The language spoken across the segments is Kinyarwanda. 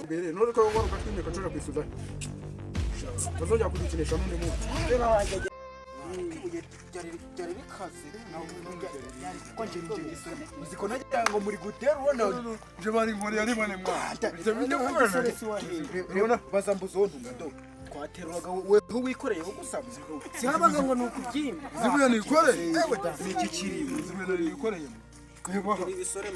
Mbere none ko wari ugatwimye ukacura kwisuza, bazongera kudukinisha n'undi munsi. Reba wajya. Byari bikaze ko njye uzi ko nagira ngo muri guterura na Nje bari inkoni yari bane mwana. Ibyo bijya kubera. Reba bazambuza uwo ntunga do twateruraga, weho wikoreyeho gusa. Si habaga ngo ni ukubyimba? Zibuye nikoreye. Ewe da, ni iki kirimo? Zibuye nikoreye. Reba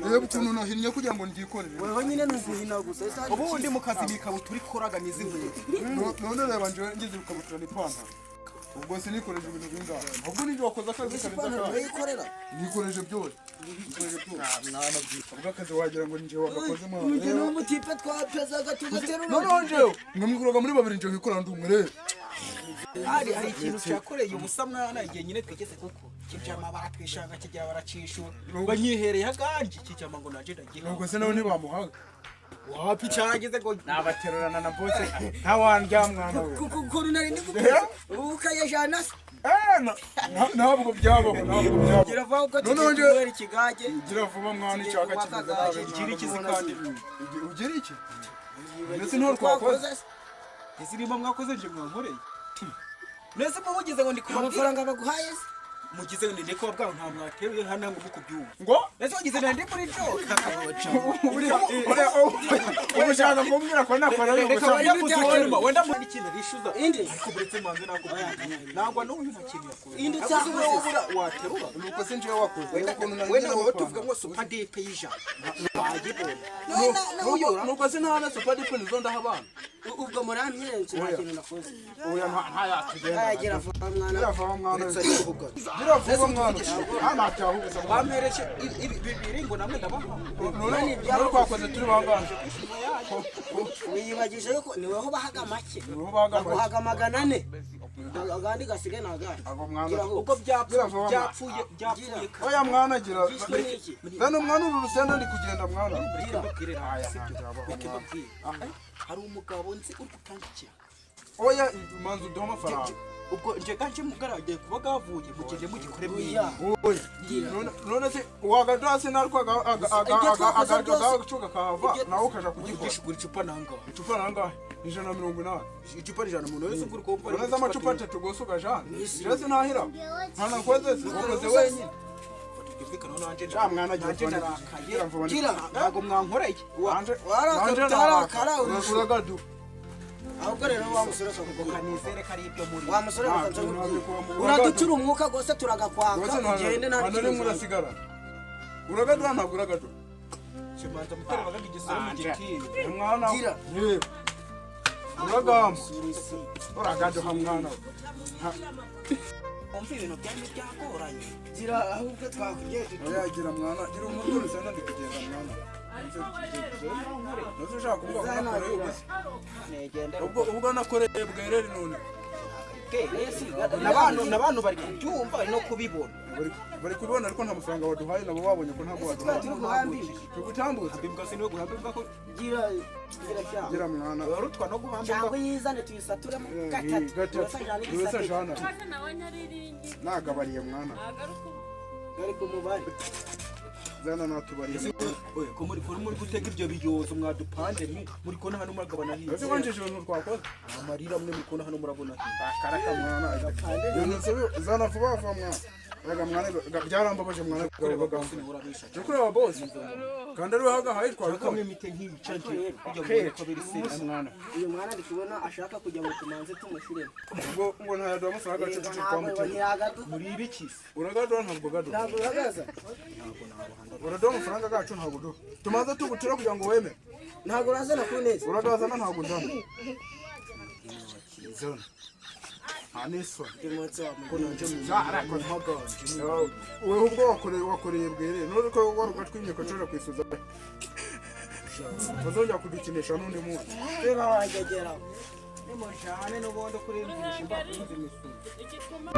reba ukuntu nahinnye kugira ngo ndyikorere. Weho nyine ni uguhina gusa ese hari Ubundi mu kazi ni ikabutura ikoraga n'izi nkweto. None reba nje ngize ikabutura n'ipantaro, ubwo sinikoreje ibintu bingahe? Ubwo ninjye wakoze akazi karenze ipantaro akahe? urayikorera. Nikoreje byose, nikoreje byose mwana. Ubwo akazi wagira ngo ninjye wagakoze mwana. Uyu ni umutipe twapezaga tugaterura. Noneho njyewe mwamwikuraga muri babiri, njye nkikorera ndi umwe rero. Hari ikintu cyakoreye ubusa mwana, igihe nyine twigeze kuko kijama baratwishanga kigira baracishura banyihereye aganje kijama ngo naje ndagiha. Ubwo se nawe ntibamuhaga? Wapi, cyarageze ngo Nabaterurana na bose ntawandya mwana we. Kuko ukuntu nari ndi gupeza ubu ukayajana se? Eh, ntabwo byabaho, ntabwo byabaho. Gira vuba uko Noneho tugiye kunywera ikigage. Gira vuba mwana, icyaka kimeze nabi. Gira iki se kandi? Ugira iki ndetse ntaho twakoze. Se Ese niba mwakoze nje mwankoreye nese mubugize ngo ndi kubabwira? Amafaranga baguhaye se? Mugize ngo ndi kubabwira, nta mwateruye hano ngo mukubyumva. Ngo? Ese wagize ngo ndi kuri jo? Ubu ushaka kumbwira ko nakora ari Reka ubusa? wenda muzibonema, wenda muri ikintu rishuza. Indi. Ariko buretse manze ntabwo nagwa n'uyu nta kintu yakoze. Indi Ariko cyakoze. wowe ubura waterura. Nuko se njyewe wakoze ukuntu nahinnye Wenda wowe n'amapantaro. tuvuga ngo supadipe y'ijana wayibona. Nuko se nta na supadipe nizo ndaha abana. Ubwo muramyenze, nta kintu nakoze. Oya, ntayatugenda. Aya, vuba mwana. Gira vuba mwana. Uretse ari kuvuga. Gira vuba mwana, nta ntacyaho ubusa mwana. Bampereje bibiri ngo namwe ndabaha. None twakoze turi bangahe? Wiyibagije yuko ni weho bahaga make. Niweho bahaga make. Baguhaga 400, agandi gasigaye ni agahe? Ago mwana. Gira aho. Ubwo byapfuye. Gira vuba mwana. Byapfuye, byapfuye. Oya mwana, gira. Yishwe n'iki? Zana mwana uru rusenda, ndi kugenda mwana. Reka mbabwire Aya, sibyo? ntabwo Reka mwana. mbabwire, hari umugabo nzi uri gutanga ikintu. Oya, manza uduhe amafaranga. Ubwo nje ganje mugaragiye kuba gavuye mugende mugikore Oya. mwiye. Oya. None se wagaduha se natwe Ibyo twakoze byose. agacuka kahava nawe ukaja kugikora? Ugisha ugura icupa nangahe? Icupa nangahe? 180. Icupa rijana umuntu wese ugura ukumva. None se amacupa atatu gose ugajana njye sinahira ntanakoze se, wakoze wenyine. Byumvikana nanje. Sha mwana, gira nanje vuba. narakaye. Gira vuba. Gira. Ntabwo mwankoreye. Waraka utarakara urishe. Uragadu. Ahubwo rero wa musore akakubwira. Kanizere ko ari ibyo muri. Wa musore Ntabwo akaza ntabwo kubwira. Uraducura umwuka rwose, turagakwaka ugende nta nta rimwe kibazo. urasigara. Uragaduha, ntabwo uragaduha. Kimanza mutera baga igisoro mu giti. Mwana. Gira. Yego. Uragamba uragaduha mwana we. Umva ibintu byari byagoranye. Gira ahubwo twakubwiye tuti. Oya, gira mwana, gira umutwe urusenda, ndi kugenda mwana. Ntuzi ushaka kuvuga ko nakoreye ubusa? Negenda. Ubwo nakoreye bwerere none. N'abantu bari kubyumva, bari no kubibona. Bari kubibona ariko nta mafaranga waduhaye, nabo babonye ko ntabwo Ese twari waduhaye. turi guhambira. Tugutambutse. Imbwa siniwe guhamba imbwa ko Gira gira cyangwa. Gira mwana. warutwa no guhamba imbwa. Cyangwa yizane tuyisaturemo gatatu. Gatatu. Urasa jana Urasa igisate. jana. Nagabariye mwana. Ariko umubare. Zana natubariye. Oya, ko muri gutega ibyo biyozo mwadupande ni muri kubona hano muragabana hirya. Ese wanjije ibintu twakoze? Amarira mwe muri kubona hano murabona hirya. Karaka mwana. Ibintu zana vuba vuba mwana. Raga mwana, byarambabaje mwana. Kureba boss ni urabisha. Turi kureba boss kandi ariwe hagahaye twabikora. Kamwe mite nkica nje kugira ngo ko biri serious. Mwana. Uyu mwana ndi kubona ashaka kugira ngo tumanze tumushyiremo. Ubwo ngo ntayaduha amafaranga yacu Ntabwo twamutera. ntiyagaduha. Muri ibiki se? Uragaduha, ntabwo gaduha? Ntabwo uhagaze. Uraduha amafaranga yacu, ntabwo duha? Tumaze tugutura kugira ngo wemere. Ntabwo urazana ku neza. Uragazana, ntabwo nzana. Zana, nta n'isoni. Uyu munsi wa Ko nanje mu mpaganje. Wewe ubwo wakoreye bwerere, none ko wari ugatwimye ukacura kwisuza, bazongera kudukinisha n'undi munsi. Reba wagegera. Nimujane n'ubundi kuri imvisha imbakunze imisoro. Igikoma.